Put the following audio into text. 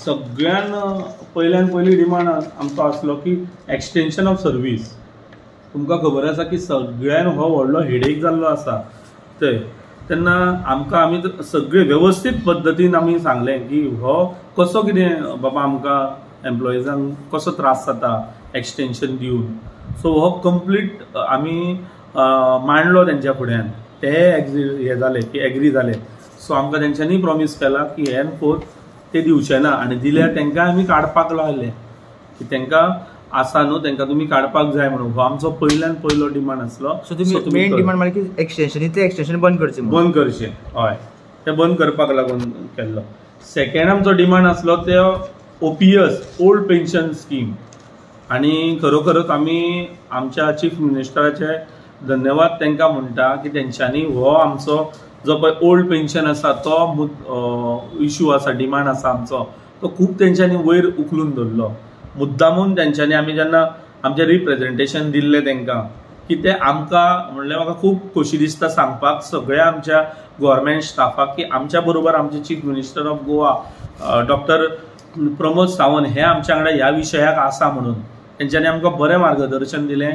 सगळ्यान पयल्यान पयली डिमांड आमचो आसलो की एक्सटेंशन ऑफ सर्वीस. तुमकां खबर आसा की सगळ्यान हो व्हडलो हेडेक जाल्लो आसा. ते तेन्ना आमकां आमी सगळे वेवस्थीत पद्दतीन आमी सांगलें की हो कसो कितें बाबा आमकां एम्प्लॉइजांक कसो त्रास जाता एक्सटेंशन दिवन. सो हो कंप्लीट आमी मांडलो तेंच्या फुड्यान, ते हे जाले की एग्री जाले. सो आमकां तेंच्यांनी प्रॉमीस केला की हेन फोर्थ ते दिवचे ना, आनी दिल्यार तांकां आमी काडपाक लायले की तांकां आसा न्हू तांकां तुमी काडपाक जाय म्हणून. हो आमचो पयल्यान पयलो डिमांड आसलो. सो तुमी मेन डिमांड म्हणल्यार की एक्सटेंशन, इतलें एक्सटेंशन बंद करचें, बंद करचें. हय, तें बंद करपाक लागून केल्लो. सेकेंड आमचो डिमांड आसलो ते ओपीएस, ओल्ड पेन्शन स्कीम. आनी खरोखरच आमी आमच्या चीफ मिनिस्टराचे धन्यवाद तांकां म्हणटा की तेंच्यांनी हो आमचो जो पळय ओल्ड पेन्शन आसा तो इशू आसा, डिमांड आसा आमचो, तो खूब तेंच्यांनी वयर उखलून धरलो. मुद्दामून तेंच्यांनी आमी जेन्ना आमचें रिप्रेजेंटेशन दिल्लें तांकां की ते आमकां म्हणल्यार म्हाका खूब खोशी दिसता सांगपाक सगळ्या आमच्या गव्हर्मेंट स्टाफाक की आमच्या बरोबर आमचे chief minister of Goa doctor Pramod Sawant हे आमच्या वांगडा ह्या विशयाक आसा म्हणून तेंच्यांनी आमकां बरें मार्गदर्शन दिलें.